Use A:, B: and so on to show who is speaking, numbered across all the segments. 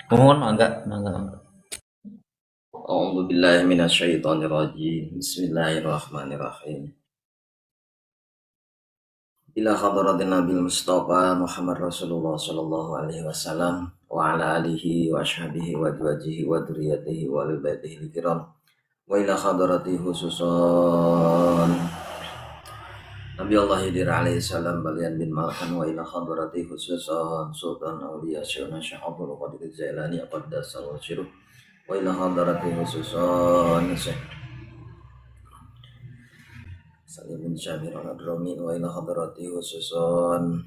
A: Mohon mangga, mangga, mangga.
B: A'udzu billahi minasyaitonir rajim. Bismillahirrahmanirrahim. Ila hadratin Nabi Mustafa Muhammad Rasulullah sallallahu alaihi wasallam wa ala alihi wa ashabihi wa azwajihi wa dzurriyyatihi wa ahli baitihi kiram. Wa ila hadrati khususan Nabi Allah Khidir alaihi salam balian bin Malkan wa ila hadrati khususan Sultan Auliya Syekhna Syekh Abdul Qadir Jailani qaddasallahu sirruh wa ila hadrati khususan Syekh Salim bin Syamir al-Adrami wa ila hadrati khususan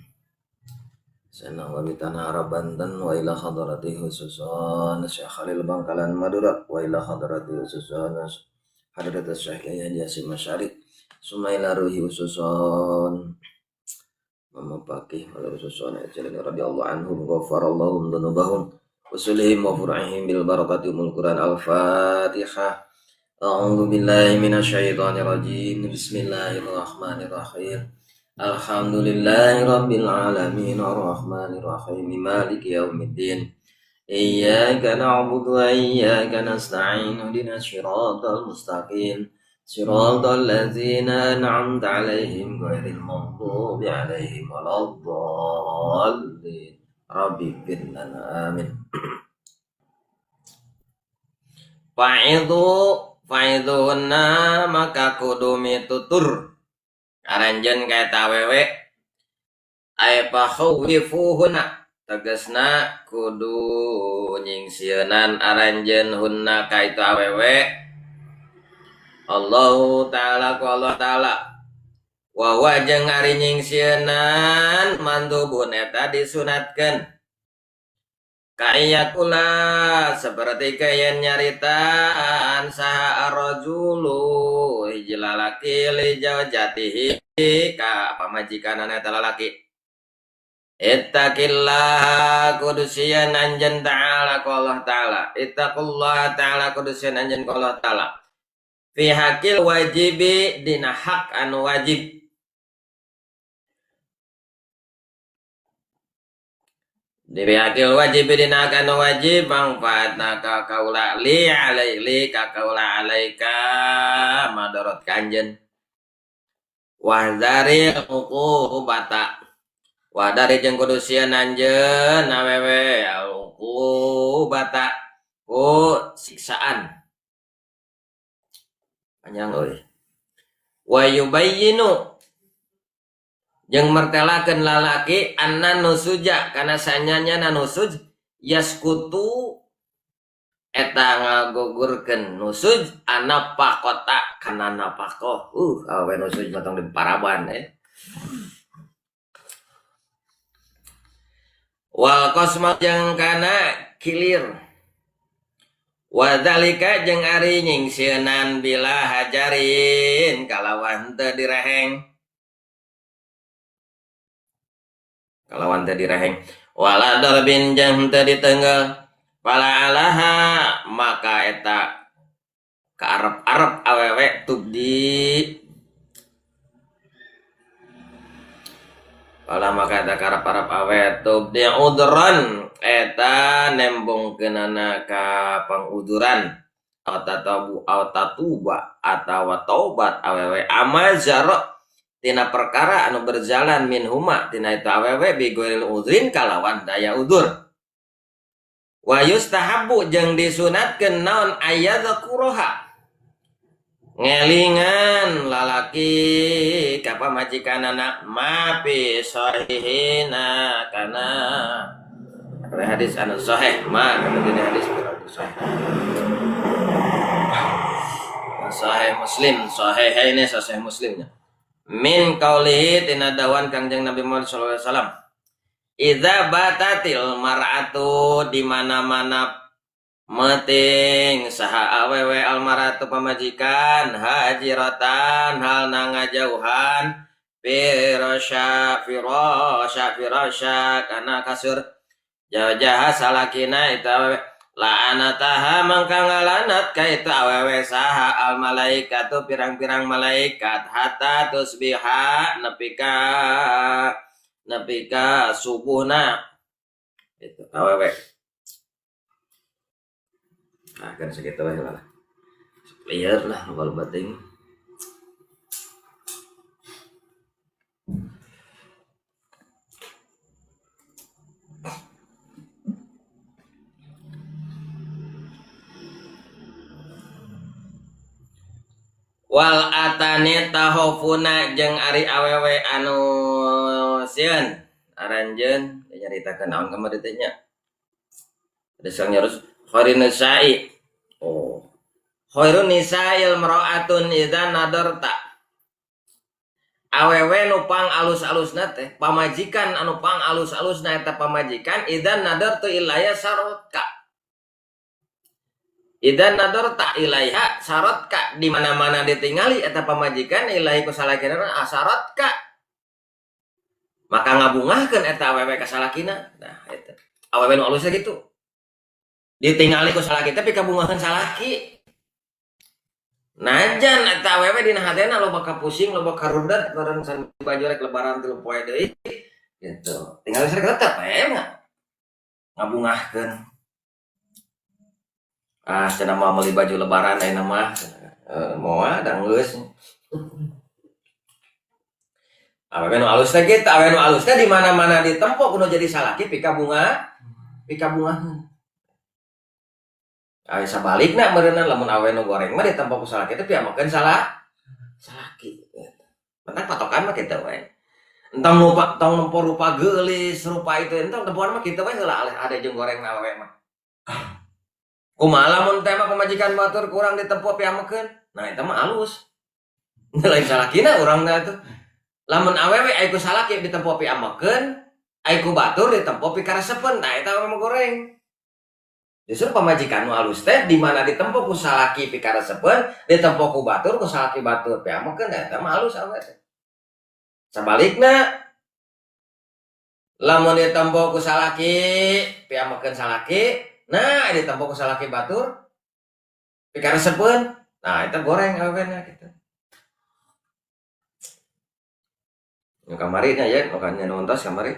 B: Sayyidina Wali Tanah Arab Banten wa ila hadrati khususan Syekh Khalil Bangkalan Madura wa ila hadrati khususan Hadrat Syekh Kiai Haji Hasyim Asy'ari Sumaila ruhi khususan Mama Fakih wal khususan Jalil radhiyallahu anhum ghafarallahu dzunubahum usulihim wa furu'ihim bil barakati umul Quran. Al-Fatihah. A'udzu billahi minasyaitonir rajim. Bismillahirrahmanirrahim. Alhamdulillahi rabbil alamin arrahmanir rahim maliki yaumiddin. Iyyaka na'budu wa iyyaka nasta'in ihdinas siratal mustaqim. Siratal ladzina an'amta 'alaihim ghairil maghdubi 'alaihim waladdallin. Rabbi ighfir lana amin. Fa'idhu fa'idhunna maka kudu mitutur aranjeun ka eta awewe ay fakhawifuhunna tegasna kudu nyingsieunan aranjeun hunna ka itu awewe Allahu ta'ala ku Allah ta'ala wa huwa jeung ari nyingsieunan mandubun eta disunatkeun kayakula seperti kayan nyaritaan saha ar-rajulu hiji lalaki li zaujatihi ka pamajikanana eta lalaki ittaqillah kudusian anjeun ta'ala ku Allah ta'ala ittaqullah ta'ala kudusian anjeun ku Allah ta'ala fi hakil wajibi dina hak anu wajib di hakil wajib dina hak anu wajib manfaatna ka kaula li alai li ka kaula alaika madorot kanjen wahzari uqubata wahdari jeung kudu sieun anjeun awewe uqubata ku siksaan panjang euy wa yubayyinu jeung mertelakeun lalaki anna nusuja kana sanyanya nusuj yaskutu eta ngagugurkeun nusuj anapaqata kana napaqah awe nusuj mah tong diparaban wal qasma jeung kana kilir wadzalika jeung ari nyingsieunan bila hajarin kalawan teu direheng kalawan teu direheng wala darbin jeung teu ditenggel fala alaha maka eta kaarep-arep awewe tubdi fala maka eta kaarep-arep awewe tubdi udran eta nembongkeunana ka panguduran atau tatuba atawa taubat awewe amazara tina perkara anu berjalan min huma tina itu awewe bi ghairil udrin kalawan daya udur wa yustahabbu jeung disunatkeun naon ayyadzukuroha ngelingan lalaki ka pamajikanana ma fi sahihina kana hadis anu sahih ma kana dina hadis sahih sahih Muslim sahih ini sahih Muslimnya min qaulihi tina dawan Kangjeng Nabi Muhammad sallallahu alaihi wasallam idza batatil mar'atu di mana-mana meting saha awewe almaratu pamajikan hajiratan halna ngajauhan firasya firasya firasya kana kasur jauh-jauh salakina itu awewe la'anataha mangka ngalanat ka itu awewe saha al malaikatu pirang-pirang malaikat hatta tusbiha nepi ka subuhna itu awewe. Nah, kan sakitu we lah. Lieur lah loba teuing. Wal atani tahofuna jeung ari awewe anu sieun aranjeun nyaritakeun naon kamari teh nya. Ada sang nyarus khairun nisa'i. Oh. Khairun nisa'il mar'atun idza nadarta. Awewe nu pang alus-alusna teh pamajikan anu pang alus-alusna eta pamajikan idza nadartu ilaya sarotka. Idan nador tak ilaiha sarot ka di mana-mana ditingali eta pamajikan ilahi ku salakina asarot ka maka ngabungahkeun eta awewe ka salakina. Nah eta awewe nu alusna gitu ditingali ku salaki tapi kabungahan salaki najan eta awewe dina hatena loba kapusing loba karudet bareng san baju rek lebaran 3 poe deui gitu tinggal sarek tetep we ngabungahkeun. Ah, cenah mah meuli baju lebaran ayeuna mah moal da geus. Awewe nu alus teh kitu, awewe nu alus teh di mana-mana ditempo kudu jadi salaki pikabunga, pikabungaheun. Awe sabalikna meureunna lamun awewe nu goreng mah ditempo ku salaki teh piamakeun salaki. Mentak patokan mah kitu we. Entong lupa, tong nempo rupa geulis, rupa itu entong tempoan mah kitu we heula aleh ade jeung gorengna awewe mah. Kumaha lamun teh mah pamajikan batur kurang ditempo piamakeun. Nah eta mah alus. Lain salakina urang teh atuh. Lamun awewe aya ku salaki ditempo piamakeun, aya ku batur ditempo pikaresepeun. Nah eta mah goreng. Justru pamajikan nu alus teh di mana ditempo ku salaki pikaresepeun, ditempo ku batur ku salaki batur piamakeun, nah eta mah alus awewe teh. Sabalikna lamun ditempo ku salaki piamakeun salaki, nah ditempo ku salaki batur pikaresepeun, nah eta goreng awena kitu. Nu kamari nya ya, nu kana nontos kamari.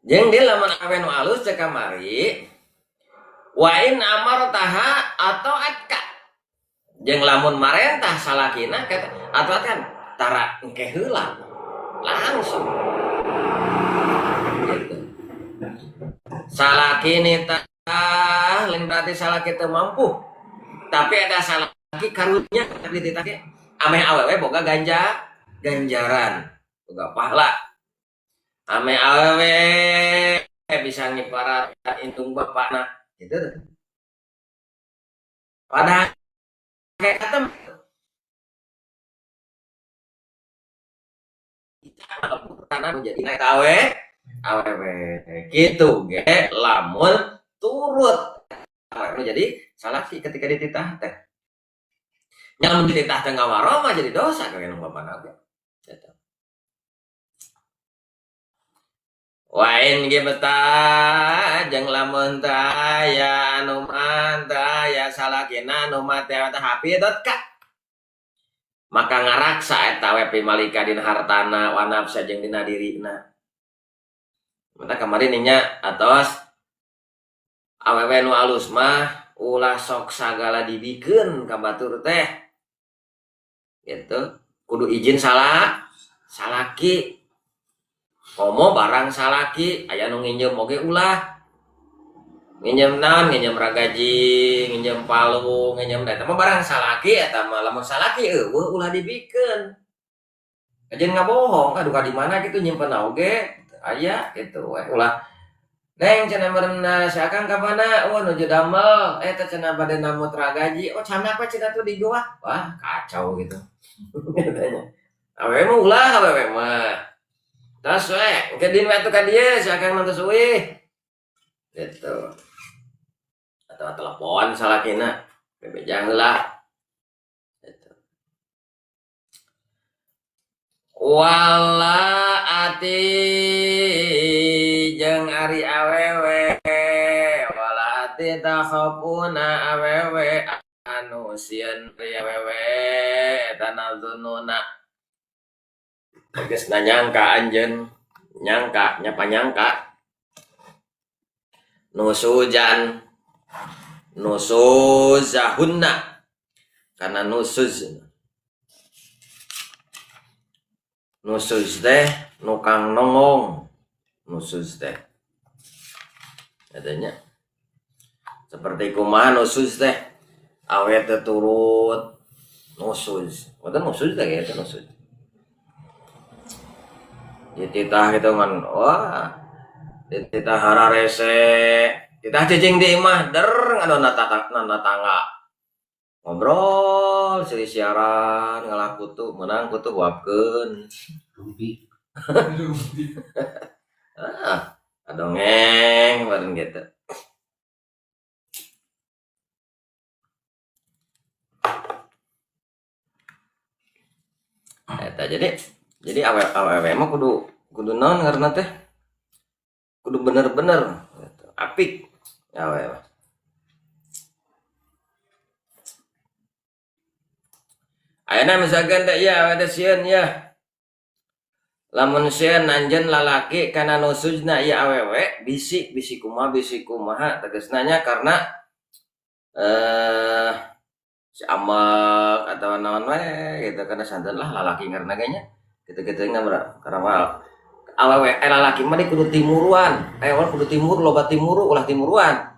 B: Jeung di lamun awe nu alus cek kamari, wa in amartaha atau atka. Jeung lamun marentah salakina kata atau kan tara engke heula langsung. Gitu. Salaki nitah lain berarti salaki teu mampu. Tapi ada salaki karunya tapi dititah ameh awewe boga ganjaran, boga pahala. Ameh awewe bisa ngiparat intung bapakna gitu. Padahal kayak kata karena menjadi naik awe awewe gitu ge lamun turut awewe jadi salaki ketika dititah teh. Nya lamun dititah teh ngawaro mah jadi dosa ka nu bapana oge. Gitu. Wain ge betah jeung lamun teu aya anu manteu aya salakina nu mate teh hafidot ka. Maka ngaraksa eta we pimalika dina hartana wa nafsa jeung dina dirina. Mata kamari ninya atos awewe nu alus mah ulah sok sagala dibikeun ka batur teh. Gitu, kudu izin salaki. Komo barang salaki aya nu nginjem oge ulah. Nginjem naon, nginjem ragaji, nginjem palu, nginjem eta mah barang salaki eta mah lamun salaki eueuh ulah dibikeun. Ajeun ngabohong, aduh ka di mana kitu nyimpen oge aya kitu we ulah. Neng cenah merenah si akang ka mana? Oh nuju damel. Eta cenah bade namut ragaji. Oh candak we cenah tuh di gua. Wah, kacau gitu. Katanya. Awewe mah ulah awewe mah. Terus we, engke din we atuh ka dieu si akang mah tos eueuh. Gitu. Atau telepon salakina, bebeja heula. Gitu. Wala ati jeung ari awewe wala ati takhafuna awewe anu sieun ari awewe tanazununa tegasna nyangka anjeun nyangka nya panyangka Nusujan nusuzahunna karena nusuz nusuz teh nukang nongong nusuz teh adanya seperti kumaha nusuz teh awe teh turut nusuz wadah nusuz teh gitu nusuz dititah gitu kan wah dititah hararese titah cicing di imah der ngadona tangga ngobrol seri siaran ngalakutu menang kutu huapkeun
A: Rumpi.
B: Ah, adongeng bareng gitu. Eta jadi awewe mah kudu naon ngaranna teh? Kudu bener-bener gitu. Apik awewe. Ayeuna misalkan teh ieu awewe teh sieun ya. Lamun sieun anjeun lalaki kana nusuzna ieu awewe bisi kumaha tegasna nya karena si amak atau naon we gitu karena santen lah lalaki ngaranna ge nya kitu-kitu nya karena mah awewe lalaki mah kudu timuruan kudu timur loba timuru ulah timuruan.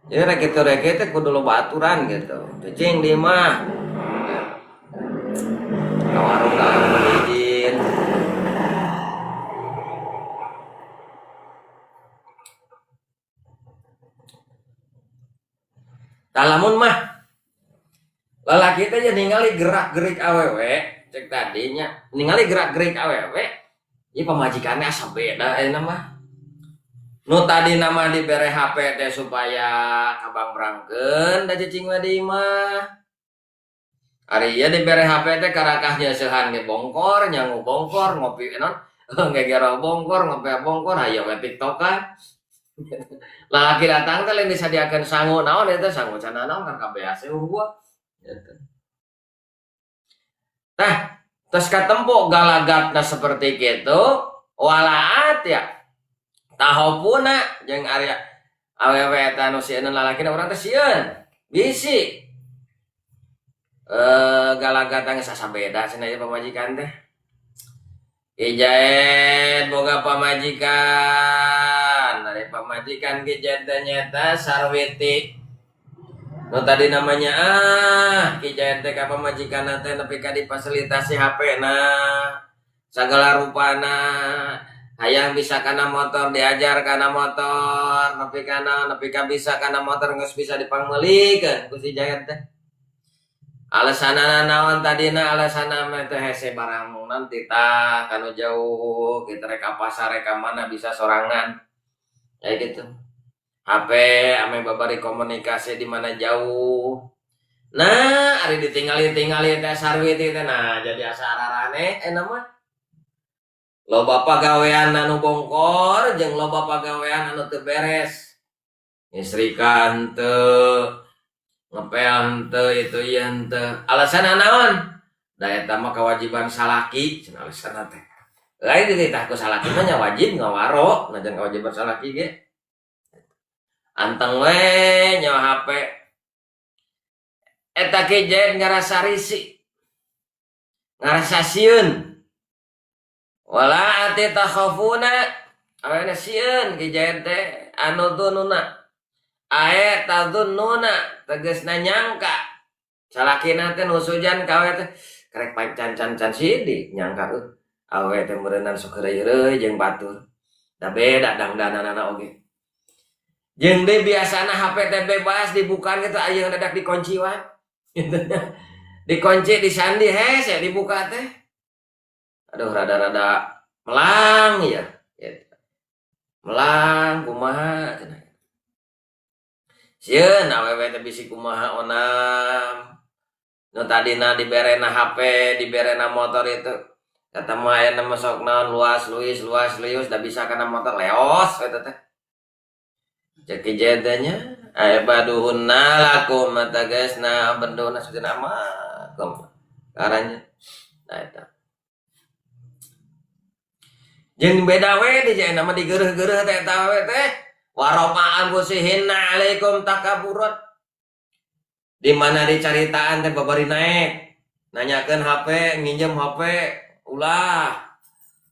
B: Jadi rek kitu rek teh kudu loba aturan gitu. Cicing di imah. Ka warung ka izin. Lamun mah lalaki teh ningali gerak-gerik awewe cek tadinya ningali gerak-gerik awewe ieu pamajikanna asa beda ayeuna mah. Nu tadi nama dibere HP teh supaya kabang berangkeun da cicing we di imah. Ari ieu dibere HP teh karakah nyeusehan ge bongkor, nyangu bongkor, ngopi naon ngegero bongkor, ngopi bongkor, hayo we tiktokan. Lalaki datang teh lain disadiakeun sangu naon eta sangu cenah naon kan kabeas unggul. Gitu. Tah, tos katempo galagatna seperti kitu, walaat ya. Tahopuna jeung area awewe eta nu sieun lalakina urang teh sieun. Bisi. Galagatna geus asa beda cenah ieu pamajikan teh. Ki Jaid boga pamajikan. Dari pamajikan Ki Jaid teh nyaeta Sarwiti. Nu tadi namanya Ki Jaid teh ka pamajikanna teh nepi ka difasilitasi HP na sagala rupana. Hayang bisa kana motor diajar kana motor, nepi kana nepi ka bisa kana motor geus bisa dipangmeulikeun ku si Jaid teh. Alasanana naon tadina alasanna mah teh hese barang nanti tah kanu jauh kita rek ka pasar rek ka mana bisa sorangan. Kayak gitu. HP ame babari komunikasi di mana jauh. Nah, ari ditingali-tingali teh Sarwiti teh nah jadi asa ararane eta mah. Loba pagawean anu bongkor jeung loba pagawean anu teu beres. Ngistrikan teu, ngepel henteu, itu ieu henteu. Alasanna naon? Da eta mah kewajiban salaki cenah alasanna teh. Lain dititah ku salaki mah nya wajib ngawaro, najan kewajiban salaki ge. Anteng we nyawa HP. Eta Ki Jaid ngarasa risih. Ngarasa sieun. Wala ati takhafuna awena sieun Ki Jaid teh anu tununa. Ae tadzunnuna tegasna nyangka. Salakina teh nusujan ka awe teh karek pae can-can sidik nyangka awe teh meureunnan sok heureuy-heureuy jeung batur. Da beda dangdananana oge. Jeung deui biasana HP teh bebas dibukaan kitu aya dadak dikunci wae. Dikunci disandi hese dibuka teh. Aduh rada-rada melang ya. Gitu. Melang kumaha cenah. Sieun awewe teh bisi kumaha onam. Nu tadina diberena HP, diberena motor itu. Kata mah aya mah sok naon luas luis da bisa kana motor leos eta teh. Cek Ki Jaid teh nya aya baduhunna lakum tegasna benduna sujana amakum. Karanya. Nah eta. Jeung beda we di nama digeureuh-geureuh teh eta awewe teh warofa anfusihinna alaikum takaburat. Di mana dicaritaan teh babari naek nanyakeun HP, nginjem HP ulah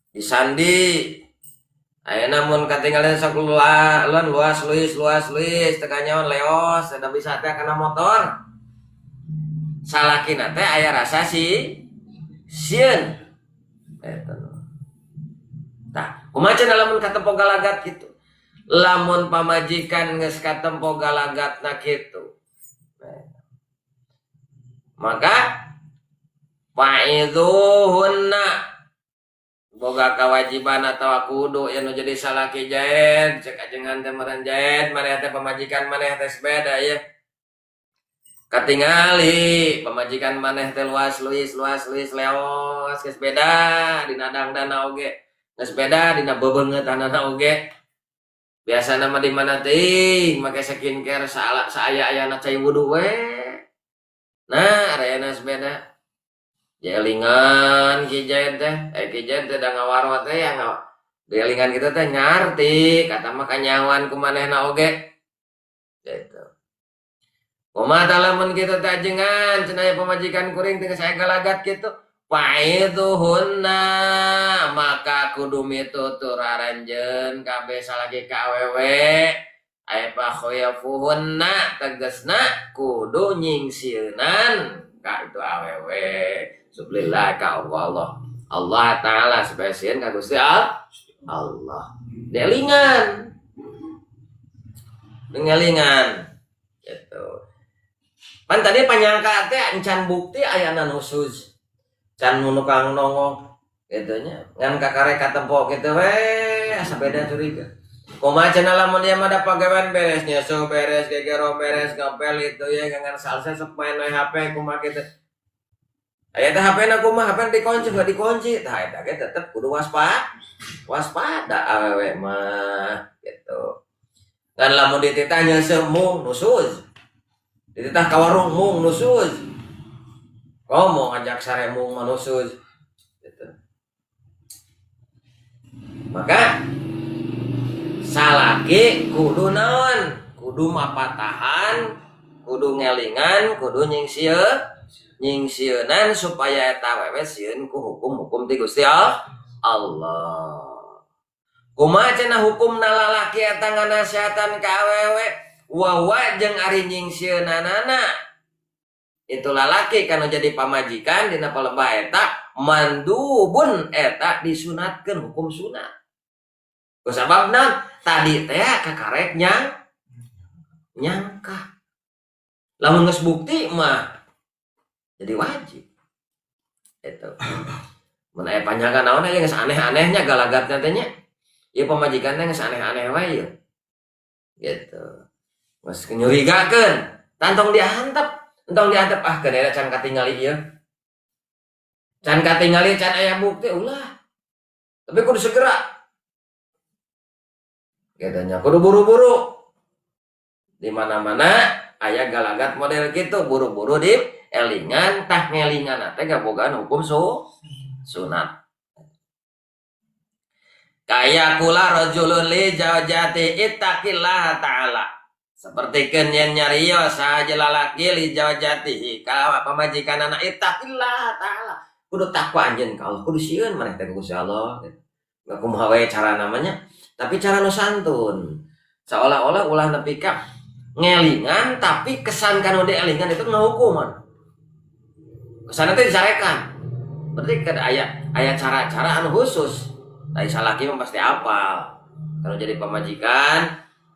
B: disandi. Ayeuna mun katinggalan sok luas luis luas luis teu kanyaon leos da bisa teh kana motor. Salakina teh aya rasa si sieun. Eta. Tah, kumaha cenah lamun katempo galagat kitu? Lamun pamajikan geus katempo galagatna kitu. Maka fa'idhuhunna boga kewajiban atau kudu yang jadi salaki Jaid cek ajengan teh meureun Jaid maneh teh pamajikan maneh teh beda ya katingali pamajikan maneh teh luas luis leos geus beda dina dangdana oge geus beda dina bebeungeutana oge biasana mah di mana teuing make skincare saala saaya-ayana cai wudu we nah arayana geus beda. Jelingan Ki Jaid teh, Ki Jaid teh da ngawaro teh ya dielingan kita teh ngarti kata mah kanyawan ku manehna oge. Gitu. Kumaha tah lamun kitu teh ajengan cenah aya pamajikan kuring teh geus aya galagat kitu. Fa'idhuhunna maka kudu mitutur aranjeun kabeh salaki ka awewe aya fakhawifuhunna tegasna kudu nyingsieunan ka itu awewe. Sublillah ka Allah. Allah Ta'ala supaya sieun ka Gusti Allah. Delingan. Dengelingan. Gitu. Pan tadi panyangka teh encan bukti ayana nusuz. Can nu kang nongong gitu nya. Ngan kakarek katempo kitu we asa beda curiga. Kumaha cenah lamun dia mah da pagawean beres nyeso beres gegero beres ngapel itu ya ngan salsa sok main we HP kumaha kitu. Aya teh HP na kumaha HP dikunci enggak dikunci tah eta ge tetep kudu waspada awewe mah gitu. Ngan lamun dititah nyeuseuh mung nusuz. Dititah ka warung mung nusuz. Komo ngajak sare mung mah nusuz gitu. Maka salaki kudu naon? Kudu mapatahan, kudu ngelingan, kudu nyingsieunan supaya eta awewe sieun ku hukum-hukum ti Gusti Allah. Kumaha cenah hukumna lalaki eta nganasehatan ka awewe? Wawa jeung ari nyingsieunan itu lalaki kanu jadi pamajikan dina palembah eta mandubun eta disunatkeun hukum sunat. Kusababna tadi teh kakarek nyangka. Lamun geus bukti mah jadi wajib. Itu. Mun aya panyangka naon aya geus aneh-anehnya galagatna teh nya. Ieu pamajikan teh geus aneh-aneh wae ieu. Gitu. Geus nyurigakeun, tantong diantep, entong diantep ah keun eta can katingali ieu. Can katingali can aya bukti ulah. Tapi kudu segera. Katanya kudu buru-buru. Di mana-mana aya galagat model gitu, buru-buru di elingan tah ngelingan teh gabogaan hukum sunat. Kaya kula rajulun li zawjati ittaqillah ta'ala. Seperti yen nyarios saja lalaki li zawjatihi ka pamajikanana ittaqillah ta'ala. Kudu takwa anjeun ka Allah, kudu sieun maneh teh ka Gusti Allah gitu. Nggak kumaha we cara namanya, tapi cara nu santun. Seolah-olah ulah nepi ka ngelingan tapi kesan kanu dielingan itu ngehukuman. Kesanna teh dicarekan. Berarti kan aya cara-cara anu khusus. Ai salaki mah pasti apal. Kalau jadi pamajikan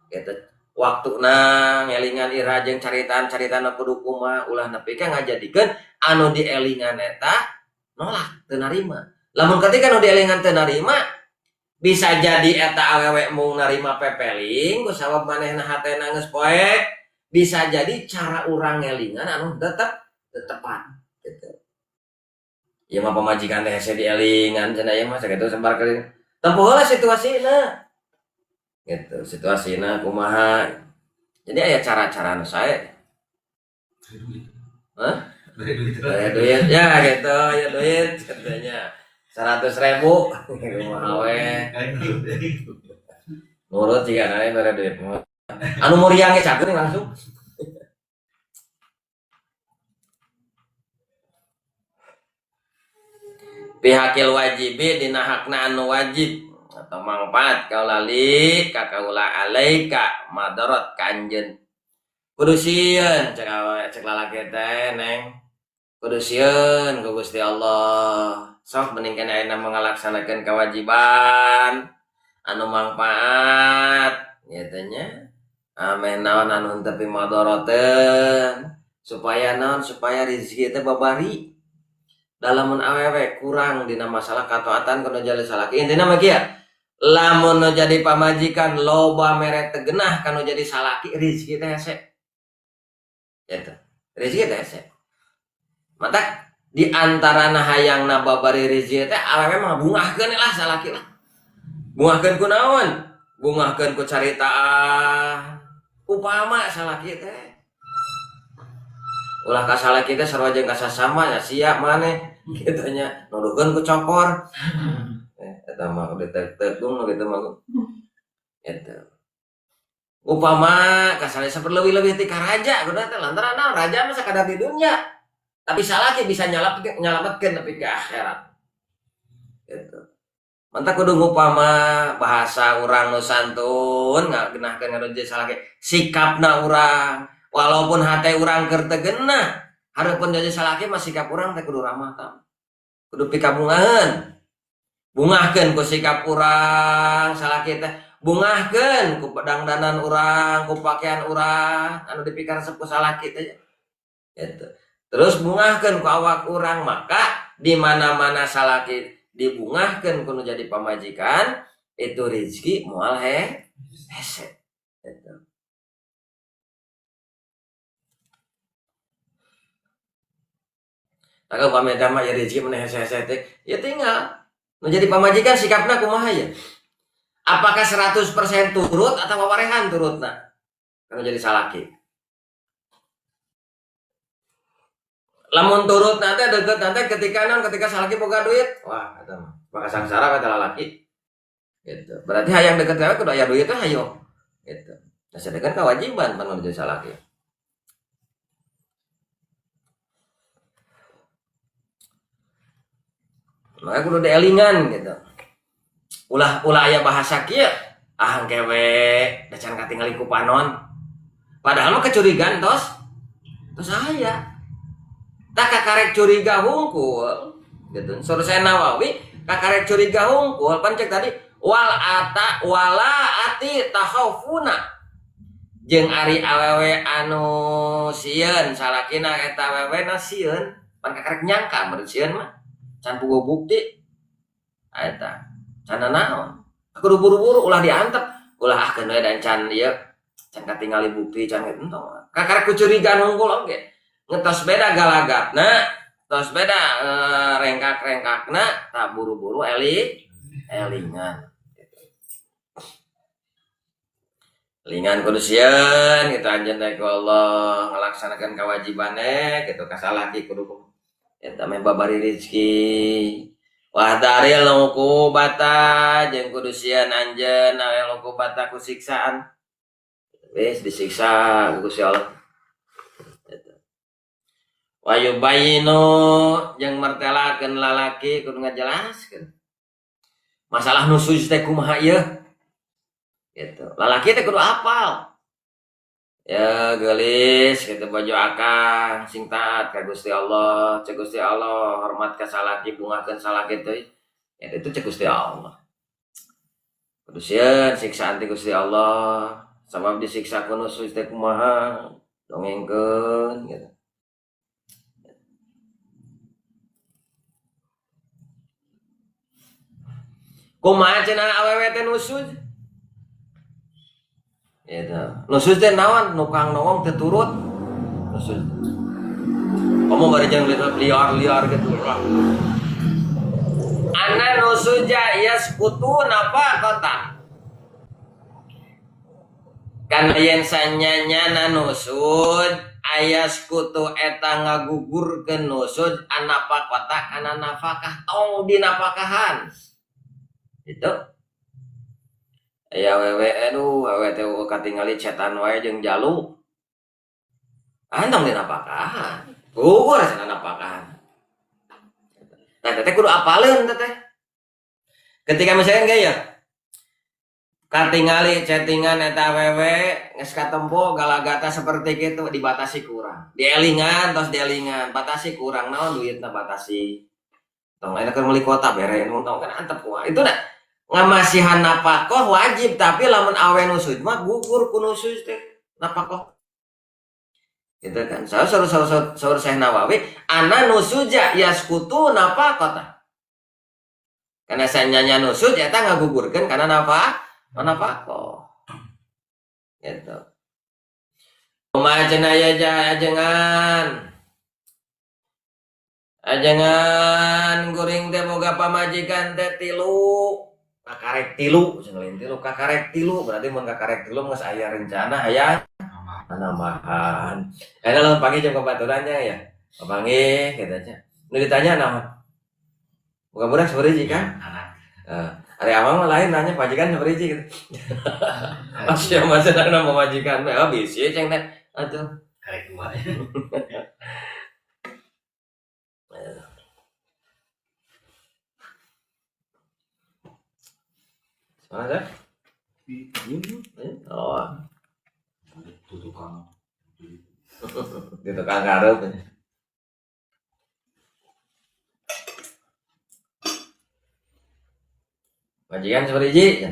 B: gitu waktuna ngelingan ira jeung caritaan-caritaan kudu kumaha ulah nepi ka ngajadikeun anu dielingan eta nolak teu narima. Lamun ketika nu dielingan teu narima bisa jadi eta awewe mung narima pepeling ku sabab manehna hatena geus poek, bisa jadi cara urang ngelingan anu tetep tepat gitu. Ieu mah pamajikan teh hese dielingan cenah ieu mah sakitu sebar kali. Tempuh heula situasina. Gitu, situasina kumaha. Jadi aya cara-cara anu sae. Hah?
A: Beri duit.
B: Beri duit ya gitu, ya duit katanya. 100.000 kumaha we. Nurut jika nanya mere duit mah. Anu muriang ge cageun langsung. Pihakil wajibi dina hakna anu wajib atau mangfaat kaulali ka kaula alaika madarat ka anjeun. Kudu sieun cek awe cek lalaki teh neng. Kudu sieun ku Gusti Allah. Sok mending keneh ayeuna mah ngalaksanakeun kewajiban anu mangfaat ieu teh nya. Ameh naon anu henteu pimadarateun supaya naon supaya rezeki teh babari. Lamun awewe kurang dina masalah kataatan kudu jadi salaki intina mah kieu. Lamun nu jadi pamajikan loba mere teu genah kanu jadi salaki rezeki teh hese. Eta rezeki teh hese. Matak di antarana hayangna babari rezeki teh awewe mah bungahkeun lah salaki lah. Bungahkeun ku naon? Bungahkeun ku caritaan. Upama salaki teh ulah ka salaki teh sarua jeung ka sasama nya siap maneh kitu nya nuduhkeun ku cokor. Eta mah ditek-tekung kitu mah. Eta. Upama ka salaki saperlu leuwih-leuwih ti ka raja kudu teh lantaran naon raja mah sakadar di dunya. Tapi salaki bisa nyalametkeun nepi ka akhirat. Gitu. Mantap kudu ngupama bahasa urang nu santun ngagenahkeun ngadu jadi salaki sikapna urang walaupun hate urang keur teu genah hareupeun jadi salaki mah sikap urang teh kudu ramah tam. Kudu pikabungaheun. Bungahkeun ku sikap urang salaki teh bungahkeun ku pedangdanan urang ku pakaian urang anu dipikaresep ku salaki teh. Gitu. Terus bungahkeun ku awak urang maka di mana-mana salaki dibungahkeun ku nu jadi pamajikan itu rezeki moal hese. Gitu. Maka upami eta mah ya rezeki mun hese-hese teh ya tinggal nu jadi pamajikan sikapna kumaha ya? Apakah 100% turut atau wawarehan turutna? Kalau jadi salaki. Lamun turut nanti deket nanti ketika non ketika salaki boga duit, wah eta mah maka sangsara kata lalaki. Gitu. Berarti hayang deket gawe kudu aya duit teh hayo. Gitu. Nah, sedangkan kewajiban pan jadi salaki. Maka kudu dielingan gitu. Ulah ulah aya bahasa kieu, ah engke we da can katingali ku panon. Padahal mah kecurigaan tos. Tos aya. Tak kakarek curiga hungkul gitu. Surah Nawawi kakarek curiga hungkul pan cek tadi wal ata wala ati takhafuna jeung ari awewe anu sieun salakina eta awewe na sieun pan kakarek nyangka meureun sieun mah can puguh bukti eta can naon kudu buru-buru ulah diantep ulah ah keun we dan can ieu can katingali bukti can kitu entong kakarek kecurigaan hungkul oge ngetos beda galagatna tos beda rengkak-rengkakna tak buru-buru elingan. Lingan kudu sieun kitu anjeun teh ku Allah ngalaksanakeun kewajibane kitu ka salaki kudu eta meh babari rezeki. Wahdaril uqubata jeung kudu sieun anjeun awel uqubata ku siksaan. Wis disiksa ku Gusti Allah. Wa yubayinu jeung mertelakeun lalaki kudu ngajelaskeun. Masalah nusyuz teh kumaha ieu? Gitu. Lalaki teh kudu hafal. Ya geulis kitu baju akang sing taat ka Gusti Allah, cek Gusti Allah hormat ka salaki bungahkeun salaki teh. Ya itu cek Gusti Allah. Kudu sieun siksaan ti Gusti Allah, sabab disiksa ku nusyuz teh kumaha? Dongengkeun gitu. Kumaha cenah awewe teh nusyuz? Gitu. Nusyuz teh naon? Nukang nongong teu turut. Nusyuz. Kamu bari jeung liar-liar gitu. Ana nusuja yaskutu nafaqata. Kana yen sanyanyana nusud ayas kutu eta ngagugurkeun nusuz annafaqata kana nafkah tong dinafkahan itu. Aya awewe, aduh, awewe teh katingali chatan wae jeung jalu, ah, tong dinafkahan, gugur cenah nafkahan. Nah, teteh kudu apaleun teteh ketika misalkan gaya katingali chattingan eta awewe geus katempo galagata seperti itu, dibatasi kurang, dielingan, tos dielingan, batasi kurang naon duitna, batasi tong aya keur meuli kuota bere tong kan antep kumaha itu dah. Ngamasihan napakoh wajib, tapi lamun awewe nusuz mah gugur ku nusuz teh napakoh gitu kan. Saur saur saur saur Syekh Nawawi, anna nusyuza yasqutu nafaqata, karena sanyanya nusuz eta ngagugurkeun karena nafaqah gitu. Kumaha cenah ya ajengan ajengan kuring teh boga pamajikan teh tilu, kakarek tilu cenah, lain tilu, kakarek tilu. Berarti mun kakarek tilu geus aya rencana hayang nambahan. Ayeuna lamun panggih jeung babaturannya ya, papanggih gitu aja nu ditanya naon, boga budak sabaraha kan?
A: Anak.
B: Ari amang mah lain nanya pamajikan sabaraha gitu. Masih masih nanya pamajikan, oh bisi ceng teh atuh.
A: Karek dua.
B: Mana sih? Oh,
A: Itu tukang.
B: Di tukang karep. Majikan sabaraha gitu.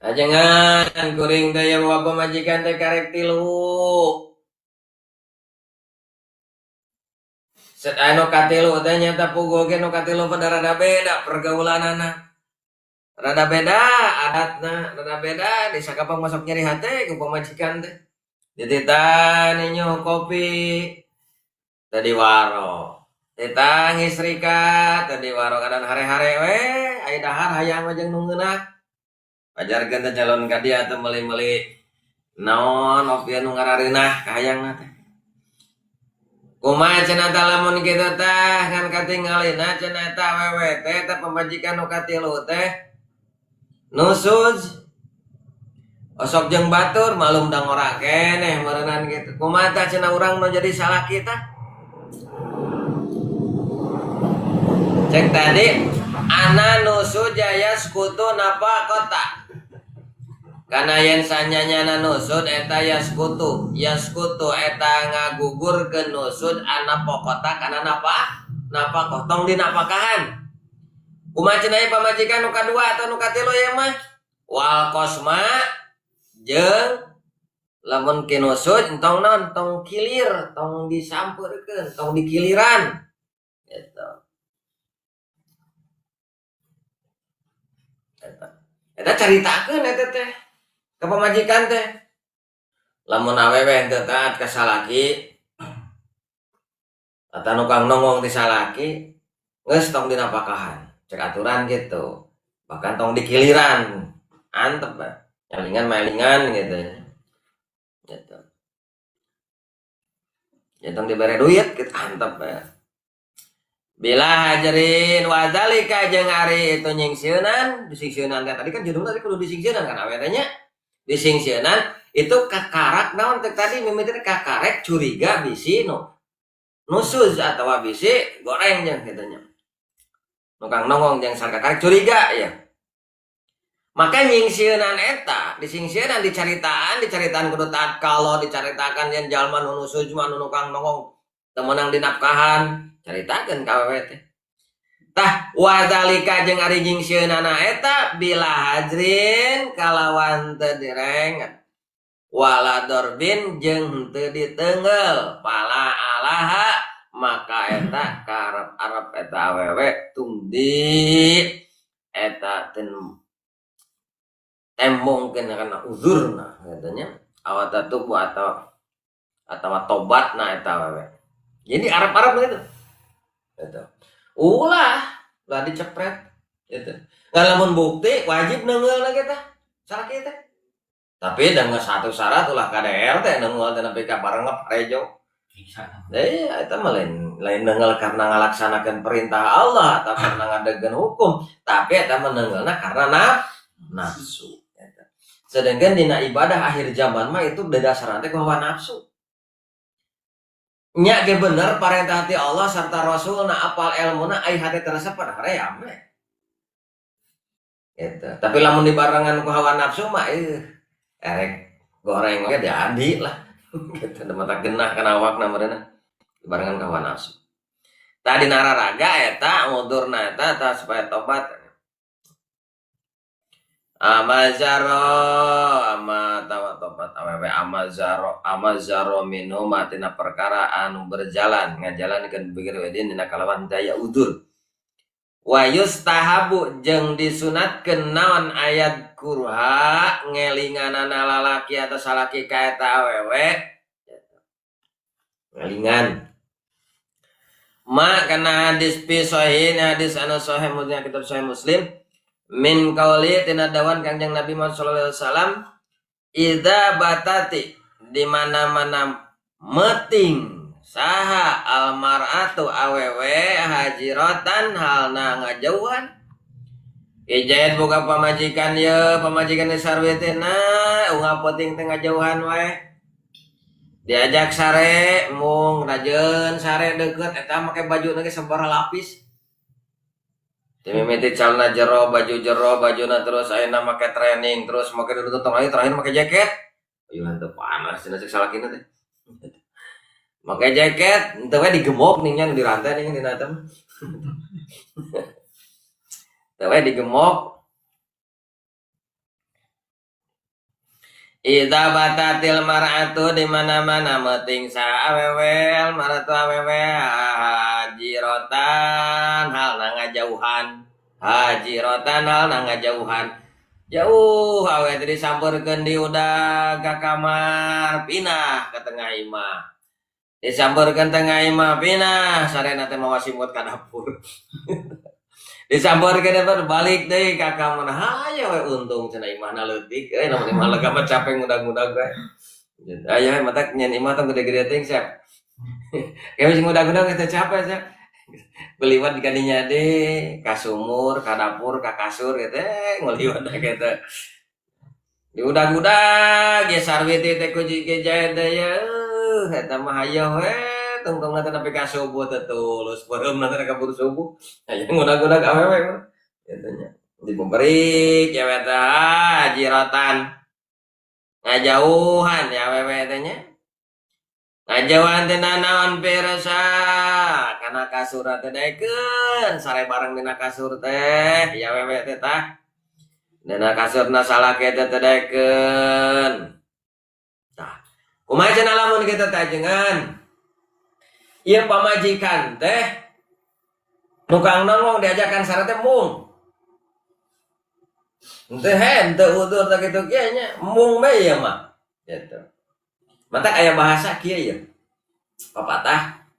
B: Ajengan kuring teh yang bawa pamajikan teh karek tilu. Set anu katilu teh nyata puguh ge nu katilu pada rada beda pergaulanana. Rada beda adatna, rada beda di sakapang masuk nyeri hate ku pamajikan teh. Dititah ninyu kopi tadi waro. Titah ngistrika tadi waro, kadang hare-hare we aya dahar hayang mah jeung nu ngeunah. Pajarkeun teh calon ka dia teh meuli-meuli naon opian nu ngarareunah kahayangna teh. Kumaha cenah tah lamun kitu tah ngan katingalina cenah eta awewe teh eta pamajikan nu katilu teh nusuz osok jeung batur, malum da ngora keneh meureunan kitu. Kumaha tah cenah urang nu jadi salaki tah? Cek tadi ana nusyuza yasqutu nafaqata. Karena yen sanyanya nusud eta yasqutu, yasqutu eta ngagugurkeun nusud annafaqata kana nafaqah tong dinafakahan. Kumaha cenah ieu pamajikan nu kadua atau nu katilu ieu mah? Wal qosma jeung lamun kinusud tong naon, tong kilir, tong disampeurkeun, tong dikiliran gitu. Eta. Eta caritakeun eta teh ka pamajikan teh. Lamun awewe henteu taat ka salaki atau nu kang nongong ti salaki, geus tong dinafakahan. Cek aturan gitu. Bahkan tong dikiliran. Antep lah. Nyalingan malingan gitu. Gitu. Ya tong dibere duit gitu antep ya. Bila hajarin wadzalika jeung ari itu nyingsieunan, disingsieunan teh tadi kan judulna tadi kudu disingsieunan kan awe teh nya. Disingsieunan itu kakarak naon teh tadi mimiti kakarek curiga bisi nu nusuz atawa bisi goreng jeung kitu nya. Nu kang nongong jeung sakakarek curiga ya. Maka nyingsieunan eta disingsieunan dicaritaan, dicaritaan kudu taat kalau dicaritakan yen jalma nu nusuz mah nu kang nongong teu meunang dinafkahan, caritakeun ka awewe teh. Tah wadzalika jeung ari nyingsieunan eta bila hajrin kalawan teu direng wala dorbin jeung henteu diteunggeul pala alaha maka eta karep-arep eta awewe tumdi eta ten tembongkeun kana uzurna katanya awata tubuh atau tobatna eta awewe. Jadi Arab-Arab gitu. Gitu. Ulah, ulah dicepret gitu. Nggak lamun bukti wajib neungeulna kita. Salah kita. Tapi dengan satu syarat ulah KDRT nenggel teh nepi ka barengep rejo. Iya, itu mah lain lain nenggel karena ngalaksanakeun perintah Allah atau karena ngadegeun hukum, tapi eta mah nenggelna karena nafsu. Sedangkan dina ibadah akhir zaman mah itu dasarna teh ku hawa nafsu. Nya ge bener parentah ti Allah serta Rasulna apal elmuna ai hate teu resep pada hoream we. Gitu. Tapi lamun dibarengan ku hawa nafsu mah erek goreng ge jadi lah. Gitu mata genah kana awakna meureunna. Dibarengan ku hawa nafsu. Tadi nararaga eta mudurna eta tah supaya tobat. Amazaro ama tawa tobat awewe amazaro amazaro minuma tina perkara anu berjalan ngajalankeun bigir wedin dina kalawan daya udur. Wa yustahabu jeung disunatkeun naon ayat kurha ngelinganana lalaki atau salaki ka eta awewe. Ngelingan. Ma kana hadis fi sahih hadis anu sahih muslim kitab sahih Muslim min qauli tina dawan Kangjeng Nabi Muhammad sallallahu alaihi wasallam idza batati di mana-mana meting saha almar'atu awewe hajiratan halna ngajauhan ijait boga pamajikan ye pamajikan sarwetina unggal penting teh ngajauhan wae diajak sare mung rajeun sare deukeut eta make baju ge sabaraha lapis. Mimiti celana jero, baju jero, bajuna terus ayeuna make training, terus make dulu tong ayeuna terakhir make jaket. Ayo henteu panas cenah cek salakina teh. Make jaket, henteu we digemok ning nya dirantai ning dina eta mah. Teu we digemok. Idza batatil mar'atu di mana-mana meuting sa awewe mar'atu awewe hajirotan halna ngajauhan hajirotan halna ngajauhan jauh awewe teh disampeurkeun di udag ka kamar pindah ka tengah imah disampeurkeun tengah imah pindah sarena teh mawa simut ka dapur disampeurkeun eta balik deui ka kamar hayo we untung cenah imahna leutik euy lamun imah lega mah capek ngudag-ngudag we aya we matak nyen imah tong gede-gede teuing siap kayak geus ngudag-ngudag teh capek sia beliwat di kadinya deui ka sumur ka dapur ka kasur gitu ngeliwat teh kitu diudag-udag ge sarwiti teh ku jae teh yeuh eta mah hayo we tungtungna teh nepi ka subuh teh tulus beureumna teh kabur subuh aya ngudag-udag awewe mah kitu nya dibeberik ya we teh hajirotan ngajauhan ya awewe teh nya ngajauhan teh nanaon pirsa kana kasur teh daekeun sare bareng dina kasur teh ya awewe teh tah dina kasurna salaki teh daekeun tah kumaha cenah lamun kitu teh ajengan ieu pamajikan teh tukang nongong diajakan sare teh mung henteu henteu udur teh kitu kieu nya mung bae ieu mah gitu matak aya bahasa kieu ieu papatah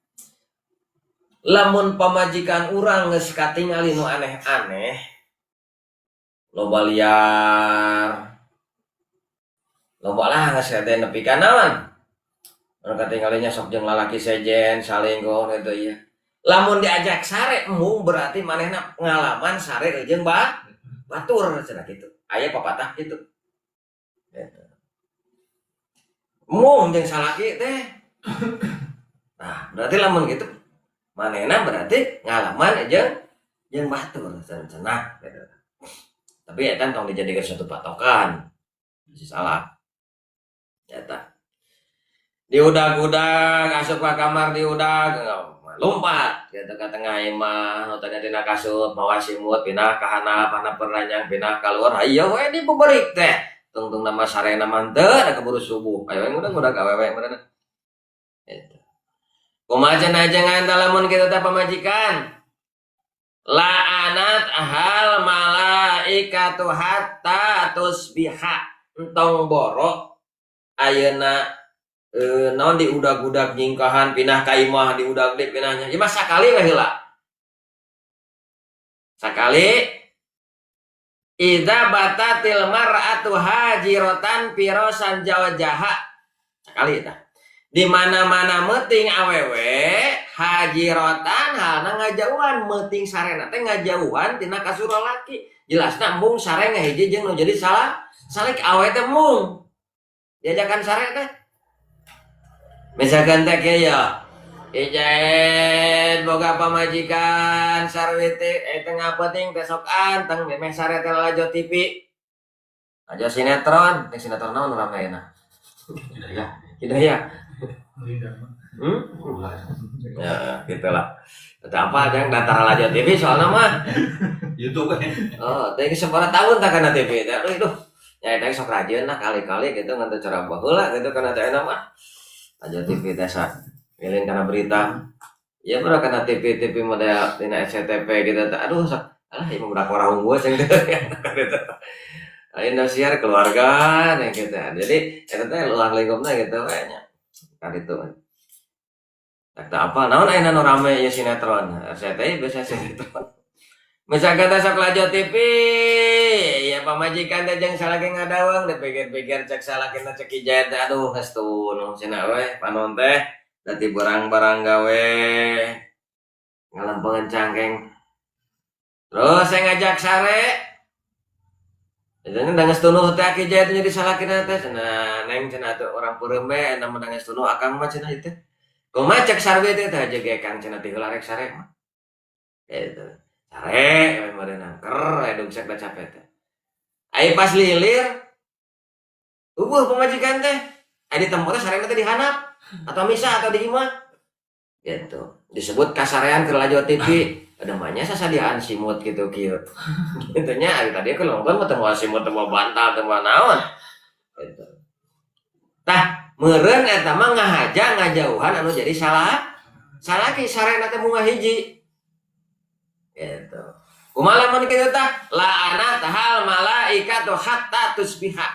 B: lamun pamajikan urang geus katingali nu aneh-aneh loba liar loba lah geus teh nepi ka naon urang katinggalinya sok jeung lalaki sejen salingkuh kitu ieu. Lamun diajak sare embung berarti manehna ngalaman sare jeung batur cenah kitu. Aya papatah kitu. Gitu. Embung jeung salaki teh. Nah, berarti lamun kitu manehna berarti ngalaman jeung batur cenah gitu. Tapi eta tong dijadikan suatu patokan. Masih salah. Eta. Diudag-udag asup ka kamar diudag lompat gitu ka tengah imah nu tadi dina kasur mawa simut pindah ka handap handap ranjang pindah ka luar hayo we dibeberik teh tungtung nama sarena mah teu da keburu subuh ayo ngudag-ngudag awewe meureunna gitu kumaha cenah jangan lamun kitu teh pamajikan la'anat hal malaikatu hatta tusbiha entong boro ayeuna naon diudag-udag nyingkahan pindah ka imah diudag deui pindahnya ieu mah sakali we heula sakali Idza batatil mar'atu hajiratan pirosan jaujaha. Sekali tah. Di mana-mana meuting awewe hajiratan halna ngajauhan meuting sarena teh ngajauhan tina kasur lalaki. Jelasna embung sare ngahiji jeung nu jadi salah salik awewe teh embung. Diajakan sare teh. Misalkan teh kieu ya. Ijaen boga pamajikan sarwiti tengah penting teh sok anteng memeh sare teh lalajo TV. Aja sinetron, teh sinetron naon rame ayeuna?
A: Hidayah.
B: Hidayah. Ya, gitulah. Ada apa jang datar lalajo TV soalna mah.
A: YouTube kan.
B: Oh, teh geus sabaraha tahun tah kana TV teh. Aduh, duh. Nya eta sok rajin lah kali-kali gitu ngan teu cara baheula gitu kana teh ayeuna mah. Aja TV teh sa milih karena berita. Ya bro karena TV-TV model tina SCTV gitu teh. Aduh sok alah ieu mah budak orang unggul cing teh. Gitu. Indosiar keluarga nih gitu. Jadi eta teh luang lingkupna gitu kayaknya. Kan itu. Tak apa naon ayeuna nu rame ieu sinetron. SCTV biasa sinetron. Misalkan teh sok lajo TV, ya pamajikan teh jeung salaki ngadaweng dipikir-pikir cek salakina cek ijat teh aduh geus tunung cenah we panon teh dadi barang-barang gawe ngalempengan cangkeng. Terus saya ngajak sare. Jadi geus tunuh teh aki jaya teh jadi salakina teh cenah neng cenah atuh urang peureum we eta mah geus tunuh akang mah cenah ieu teh. Kumaha cek sarwe teh teh jeung kang cenah ti heula rek sare mah. Gitu. Sare we meureunang ker edug sok da capek teh. Ai pas lilir eueuh pamajikan teh. Ai di tempo teh sarena teh di handap atau misa atau di imah. Gitu. Disebut kasarean keur lalajo TV. Ada banyak sasadiaan simut gitu kieu. Gitu nya ari tadi keur nonton mah teu moal simut teu moal bantal teu moal naon. Gitu. Tah meureun eta mah ngahaja ngajauhan anu jadi salah. Salaki sarena teh bunga hiji. Gitu. Kumaha lamun kitu tah? La'anat hal malaikatu hatta tusbiha.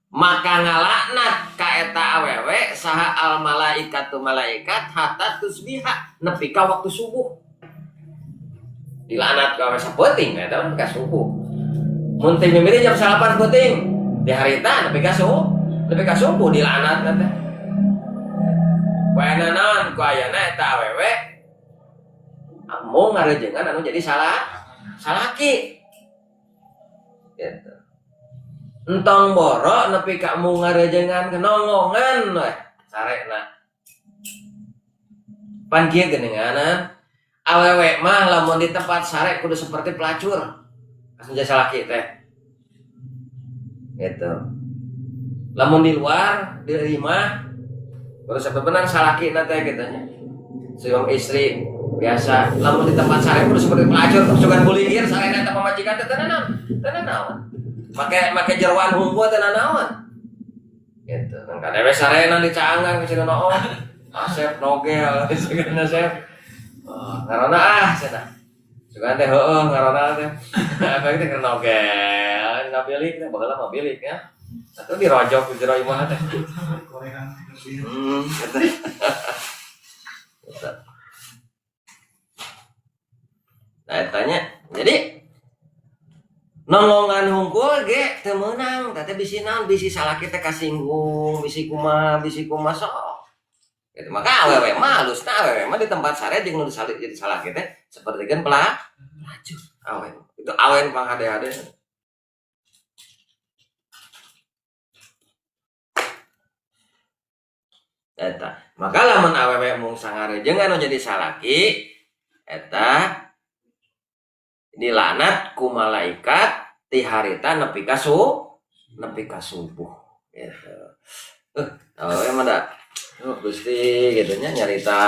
B: Maka ngalaknat ka eta awewe saha al malaikatu malaikat hatta tusbiha nepi ka waktu subuh. Dilaknat ka awewe sapeuting eta mah ka subuh. Mun teh mimiti jam 9 peuting di harita nepi ka subuh, nepi ka subuh dilaknat teh. Ku ayana naon? Ku ayana eta awewe embung ngarejengan anu jadi salah salaki. Gitu. Entong boro nepi ka embung ngarejengan kenongongan we sarena. Pan kieu geuninganan awewe mah lamun di tempat sare kudu seperti pelacur. Asa jadi salaki teh. Gitu. Lamun di luar di imah kudu sabenerna salaki na teh kitu nya. Suami istri biasa lamun di tempat sare kudu seperti pelacur sugan buligir sarena eta pamajikan teh teu naon. Teu naon. Make jeroan hungkul teu naon. Gitu. Kan kadewe sarena dicaangan ke cenah oh. Asep nogel sugan Asep. Oh, ngarona ah cenah. Sugan teh heueuh ngarona teh. Apa teh keur nogel, dina bilik teh baheula mah bilik ya. Atuh dirojok di jero imah teh. Gitu. Gitu. Nah, tanya. Jadi nongongan hungkul ge teu meunang, teh bisi naon, bisi salaki teh kasinggung, bisi kumaha sok. Gitu. Maka awewe mah halusna awewe mah di tempat sare jeung nu jadi salaki teh sapertikeun pelacur awewe. Itu awewe pang hade-hade. Eta. Maka lamun awewe mung sangarejengan anu jadi salaki eta dilaknat ku malaikat ti harita nepi ka subuh gitu. Awewe mah da Gusti gitu nya nyarita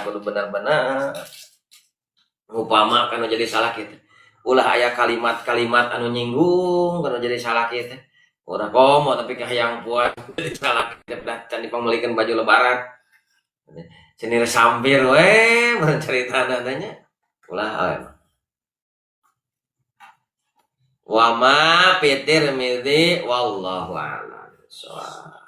B: kudu bener-bener upama kana jadi salah kitu. Ulah aya kalimat-kalimat anu nyinggung kana jadi salah kitu. Ulah komo tapi ka hayang puas jadi salah kitu dah can dipangmeulikeun baju lebaran. Cenir sampir we mun caritana teh nya. Ulah awewe. Wa ma fi Tirmidzi wallahu a'lam. Soal.